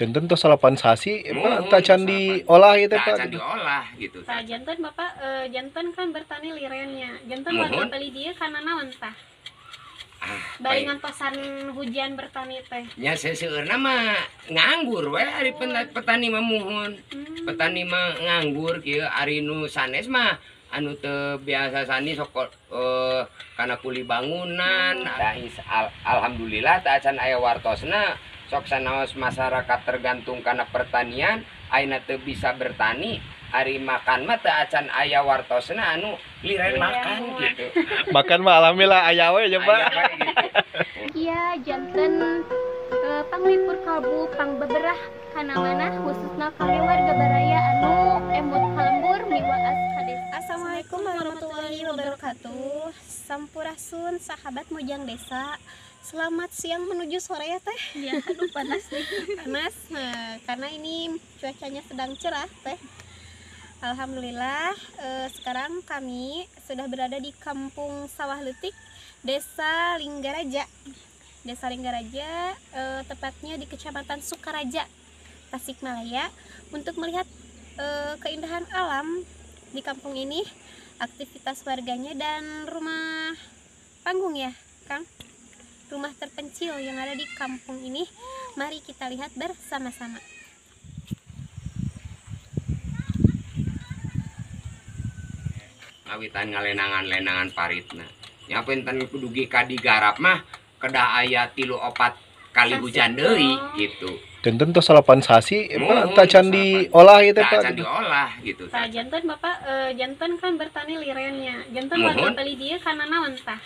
Janten tos salapan sasi Pak tacan diolah gitu Pak. Tacan diolah gitu. Tah janten Bapak janten kan bertani lirennya. Janten warga beli dia karena naon tah? Bari ngantosan hujan bertani teh. Nya seseueurna mah nganggur we ari petani mah muhun. Petani mah nganggur kieu ari nu sanes mah anu teu biasa sani sok kana kuli bangunan. Tah alhamdulillah teh acan aya wartosna sok sanaos masyarakat tergantung kana pertanian ayeuna teu bisa bertani ari makan mah teu acan aya wartosna anu liren makan gitu. Makan mah alhamdulillah aya we nya Pak. Iya janten panglipur kalbu pangbeberah kana manah khususna kangge warga baraya anu emut kalembur miwaas kades. Assalamualaikum warahmatullahi wabarakatuh. Sampurasun sahabat Mojang Desa. Selamat siang menuju sore ya teh. Ya, aduh panas nih. Panas. Nah, karena ini cuacanya sedang cerah teh. Alhamdulillah sekarang kami sudah berada di Kampung Sawah Leutik, Desa Linggaraja. Desa Linggaraja tepatnya di Kecamatan Sukaraja, Tasikmalaya, untuk melihat keindahan alam di kampung ini, aktivitas warganya dan rumah panggung ya, Kang. Rumah terpencil yang ada di kampung ini. Mari kita lihat bersama-sama. Ngawitan ngalenangan-lenangan paritna. Nya penten dugi ka digarap mah kedah aya 3 4 kali hujan deui gitu. Janten tos salapan sasi Pak tacan diolah gitu Pak. Tacan diolah gitu. Tah janten Bapak janten kan bertani lirennya. Janten warga beli dia karena naon tah?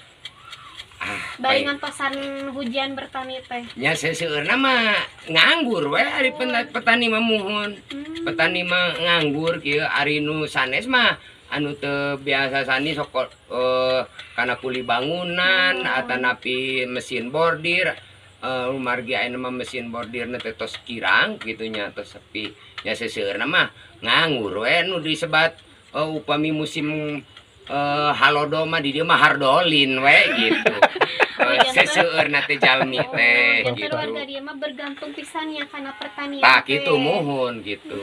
Bari ngantosan hujan bertani teh. Nya seseueurna mah nganggur we ari petani mah muhun. Petani mah nganggur kieu ari nu sanes mah anu teu biasa sani sok kana kuli bangunan atanapi mesin bordir. Margi ayeuna mah mesin bordirna teh tos kirang kitu nya tos sepi. Nya seseueurna mah nganggur we nu disebat upami musim halodo mah di dieu mah hardolin we gitu. Seseueurna teh jalmi teh gitu. Warga dieu mah bergantung pisannya kana pertanian. Tah kitu muhun gitu.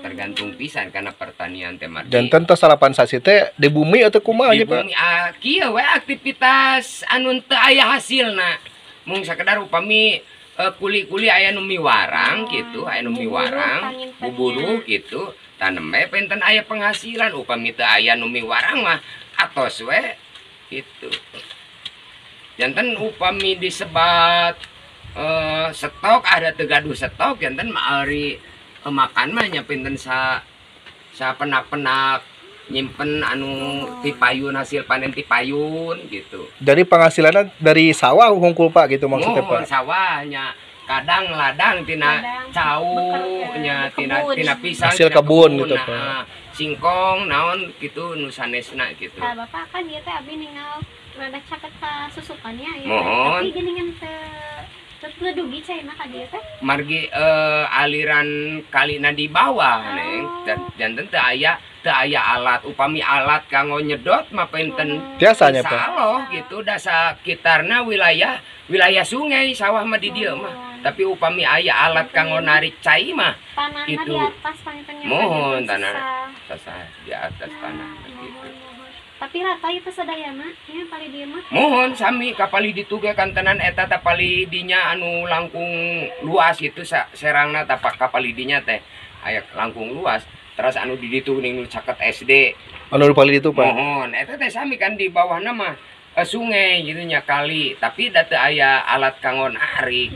Tergantung pisan karena pertanian teh margi. Janten tos salapan sasi teh di bumi atau kumaha nya Pak? Di bumi kieu we aktivitas anu teu aya hasilna. Mung sakedar upami kuli-kuli aya nu miwarang gitu, aya nu miwarang, buburu gitu, tanem we penten aya penghasilan upami teu aya nu miwarang mah atos we gitu. Janten upami disebat stok ada teu gaduh stok janten mah ari makan mah nya pinten sa penak-penak nyimpen anu tipayun hasil panen tipayun gitu. Jadi penghasilannya dari sawah hungkul Pak gitu maksudnya Pak? Sawahnya kadang ladang tina cau nya tina pisang hasil kebun gitu Pak. Singkong naon gitu nu sanesna gitu. Nah, Bapak kan ieu teh abi ningal rada caket ka susukannya ya. Mohon. Tapi geuningan teu dugi caina ka dieu teh. Margi aliran kalina di bawah neng janten teu aya alat upami alat kanggo nyedot mah penten biasanya Pak. Insyaallah gitu da sakitarna wilayah sungai sawah mah di dieu mah. Tapi upami aya alat kanggo narik cai mah tanahna gitu. Di atas pangintennya. Mohon tanah sasah di atas tanah gitu. Tapi rata itu sadayana nya palih dieu mah. Mohon sami ka palih ditu ge kantenan eta ta palih dinya anu langkung luas gitu serangna tapak ka palih dinya teh aya langkung luas. Terus anu di ditu ning nu caket SD. Anu di palih ditu Pak. Mohon eta teh sami kan di bawahna mah sungai gitu nya kali, tapi da teu aya alat kanggo narik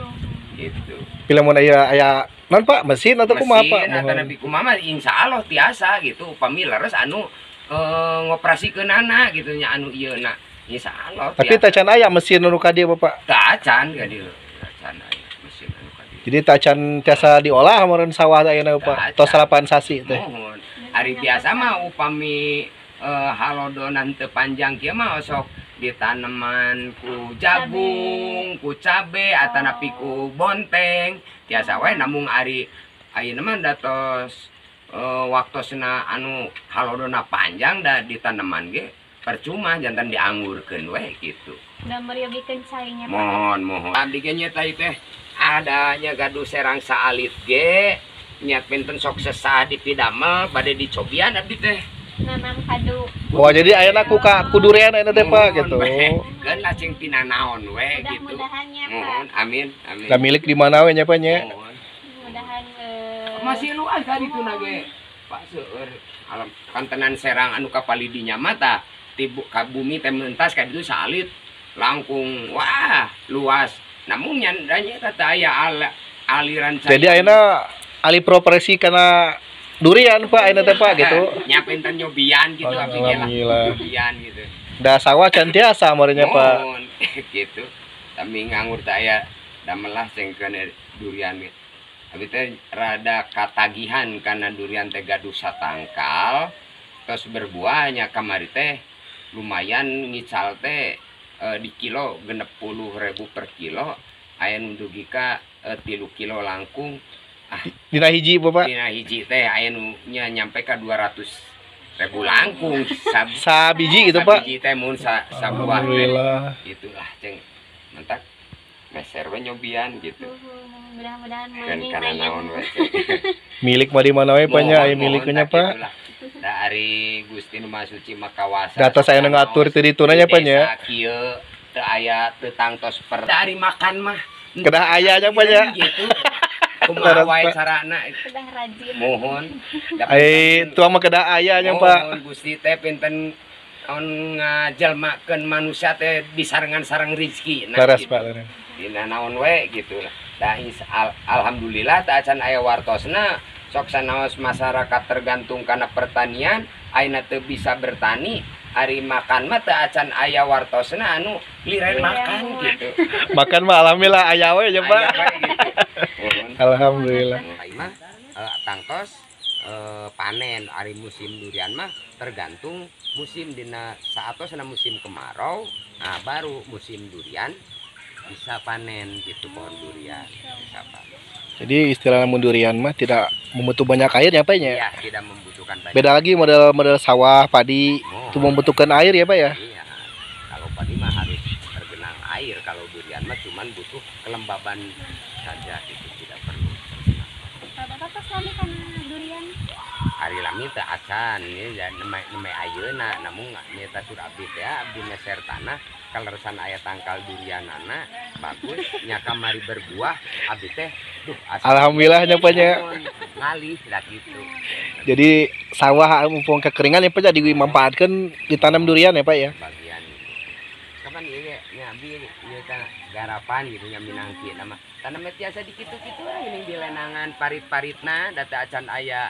gitu. Bila mun aya naon Pak mesin atau kumaha Pak? Mesin atanapi kumaha mah insyaallah tiasa gitu upami leres anu ngoperasikeunana gitu nya anu ieu na insyaallah. Tapi tacan aya mesin anu ka dieu Bapak? Tacan ka dieu. Tacan aya mesin anu ka dieu. Jadi tacan tiasa diolah meureun sawah ayeuna Pak. Tos salapan sasi teh. Mohon. Ari biasa mah upami halodonan teu panjang kieu mah osok ditaneman ku jagung, ku cabe atanapi ku bonteng. Tiasa we namung ari ayeuna mah da tos waktosna anu halodona panjang da ditaneman ge Percuma jantan dianggurkeun we gitu. Da meryogikeun cainya Pak. Mohon mohon. Abdi ge nya teh adanya gaduh serang saalit ge nya pinten sok sesah di pidamel bade dicobian abdi teh. Nanam kadu. Oh jadi ayeuna ku ka ku durian ayeuna teh Pak gitu. Keun lah cing tina naon we gitu. Mudah-mudahan nya Pak. Mohon amin amin. Da milik di mana we nya Pak nya? Mudah-mudahan masih luas ka ditu na ge. Pak seueur alam kantenan serang anu kapalidinya mah tah ti ka bumi teh mentas ka ditu salit langkung wah luas. Namun nya eta teh aya aliran cai. Jadi ayeuna alih profesi kana durian Pak ayeuna teh Pak gitu. Nya pinten nyobian gitu abdi ge lah. Nyobian gitu. Da sawah can tiasa meureun nya Pak. Gitu. Tapi nganggur teh aya damel lah sengkeun durian ge. Abi teh rada katagihan karena durian teh gaduh satangkal terus berbuahnya kamari teh lumayan ngical teh di kilo 60.000 per kilo aya nu dugi ka 3 kilo langkung. Ah, dina hiji Bapak? Dina hiji teh aya nu nya nyampe ka 200.000 langkung sabiji gitu Pak. Sabiji teh mun sabuah teh. Itulah ceng mentak meser we nyobian gitu. Mudah-mudahan karena naon we. Milik mah di mana we Pak nya aya miliknya Pak. Da ari Gusti nu Maha Suci mah kawasa. Data saya nu ngatur teu dituna nya Pak nya. Kieu teu aya teu tangtos per. Da ari makan mah kedah aya nya Pak nya. Gitu. Kumaha wae carana kedah rajin. Mohon. Ai tuang mah kedah aya nya Pak. Mohon Gusti teh pinten on ngajelmakeun manusia teh disarengan sareng rezeki. Leres Pak, leres. Dina naon we gitu lah. Da alhamdulillah teh acan aya wartosna sok sanaos masyarakat tergantung kana pertanian, ayeuna teu bisa bertani, ari makan mah teu acan aya wartosna anu liren makan gitu. Makan mah alhamdulillah aya we nya Pak. Gitu. Alhamdulillah. Mah tangtos panen ari musim durian mah tergantung musim dina saatosna musim kemarau, nah baru musim durian bisa panen gitu pohon durian bisa panen. Jadi istilah durian mah tidak membutuhkan banyak air ya Pak ya? Iya, tidak membutuhkan banyak. Beda lagi model-model sawah, padi itu membutuhkan air ya Pak ya? Iya. Kalau padi mah harus tergenang air, kalau durian mah cuman butuh kelembaban saja itu tidak perlu tergenang. Bapak pas lami kana durian? Ari lami teh acan ieu nembe ayeuna namun nyata sur abdi teh abdi meser tanah kaleresan aya tangkal durianana bagus nya kamari berbuah abdi teh duh alhamdulillah nya Pak nya ngalih lah gitu. Jadi sawah mumpung kekeringan ya Pak jadi dimanfaatkeun ditanam durian ya Pak ya. Bagian kapan ieu ge nya abdi ieu teh garapan gitu nya minangki nama tanamnya tiasa dikitu-kitu ini di lenangan parit-paritna data acan aya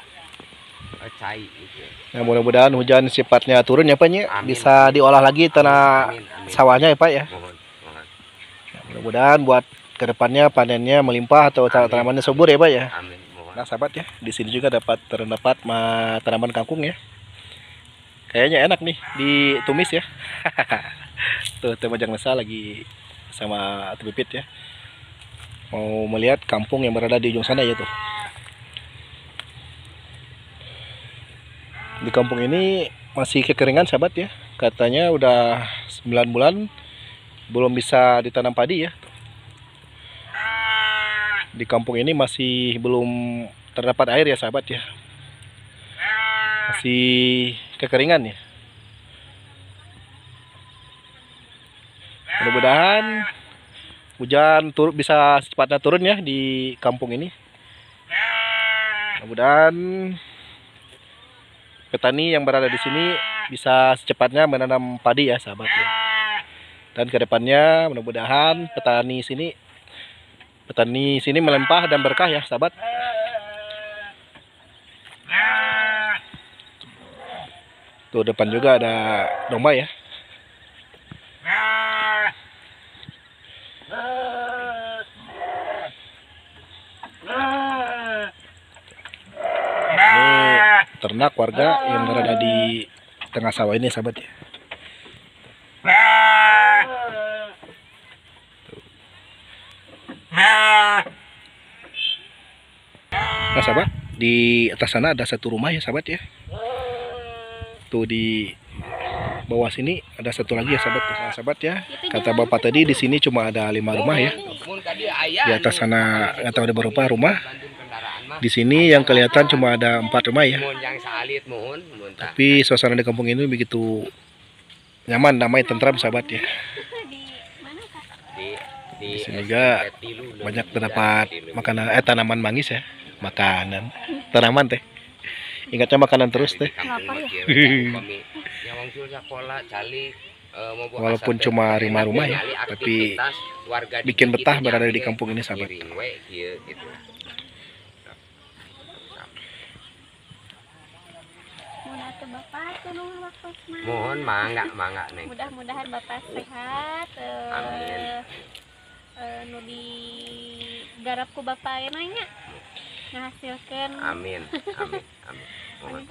cai gitu. Nah, mudah-mudahan hujan sifatnya turun ya Pak ya. Bisa diolah lagi tanah amin, amin. Sawahnya ya Pak ya. Mohon, mohon. Ya, mudah-mudahan buat kedepannya panennya melimpah atau tanamannya subur ya Pak ya. Amin. Mohon. Nah sahabat ya, di sini juga dapat terdapat tanaman kangkung ya. Kayaknya enak nih ditumis ya. Tuh Teh Majang Nesa lagi sama Pipit ya. Mau melihat kampung yang berada di ujung sana ya tuh. Di kampung ini masih kekeringan sahabat ya. Katanya udah 9 bulan belum bisa ditanam padi ya. Di kampung ini masih belum terdapat air ya sahabat ya. Masih kekeringan ya. Mudah-mudahan hujan turun bisa secepatnya turun ya di kampung ini. Mudah-mudahan petani yang berada di sini bisa secepatnya menanam padi ya sahabat ya. Dan kedepannya mudah-mudahan petani sini melimpah dan berkah ya sahabat. Tuh depan juga ada domba ya. Ini ternak warga yang berada di tengah sawah ini sahabat ya. Nah sahabat, di atas sana ada satu rumah ya sahabat ya. Tuh di bawah sini ada satu lagi ya sahabat. Nah, sahabat ya, kata bapak tadi di sini cuma ada 5 rumah ya. Di atas sana nggak tahu ada berapa rumah. Di sini yang kelihatan cuma ada 4 rumah ya. Tapi suasana di kampung ini begitu nyaman, damai, tentram sahabat ya. Di sini juga banyak terdapat makanan, tanaman manggis ya, makanan, tanaman teh. Ingatnya makanan terus teh. Walaupun cuma 5 rumah ya, tapi bikin betah berada di kampung ini sahabat. Mohon mangga mangga nih. Mudah-mudahan Bapak sehat. Amin. Nu digarap ku Bapak nanya ngahasilkeun. Amin. Amin. Amin. Mohon.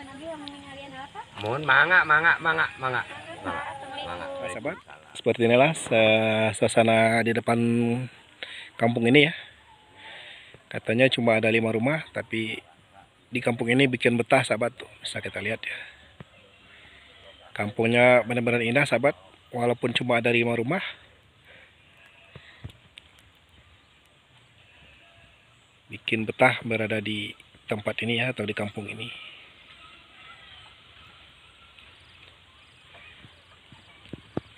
Mohon mangga mangga mangga mangga. Mangga. Sahabat, seperti inilah suasana di depan kampung ini ya. Katanya cuma ada 5 rumah, tapi di kampung ini bikin betah sahabat tuh. Bisa kita lihat ya. Kampungnya benar-benar indah sahabat, walaupun cuma ada 5 rumah. Bikin betah berada di tempat ini ya, atau di kampung ini.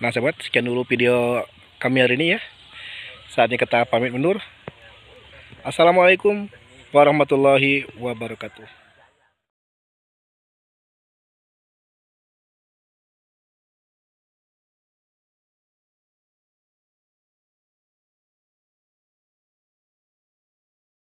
Nah sahabat, sekian dulu video kami hari ini ya. Saatnya kita pamit mundur. Assalamualaikum warahmatullahi wabarakatuh.